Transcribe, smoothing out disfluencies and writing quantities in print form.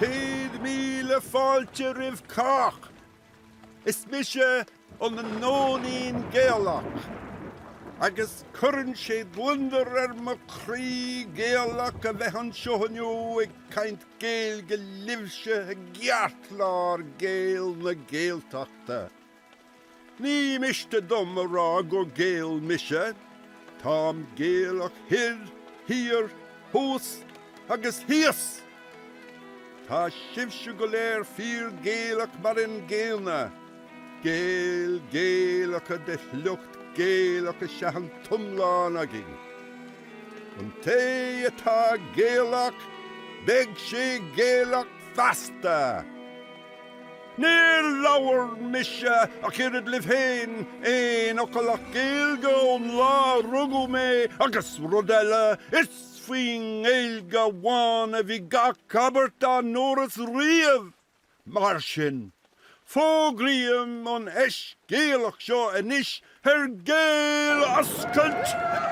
100,000 fáilte roimh cách! Is mise an Nóinín Gaelach agus cuireann sé gliondar ar mo chroí Gaelach a bheith anseo inniu ag caint Gaeilge libhse i gceartlár Gael na Gaeltachta. Ní miste dom a rá gur Gael mise. Táim Gaelach thoir, thiar, thuas agus thíos! Tá sibhse go léir fíor-Ghaelach mar an gcéanna. Gaeil Ghaelacha de shliocht Gaelach is ea an t-iomlán againn. An té atá Gaelach, beidh sé Gaelach feasta! Níor labhair mise ach oiread libh féin aon fhocal ach Gaeilge ón lá a rugadh mé agus rud eile, is faoin nGaeilge amháin a bhí gach abairt dá ndúras riamh. Mar sin, fógraím an Fheis Ghaelach seo anois ar Gael-oscailt!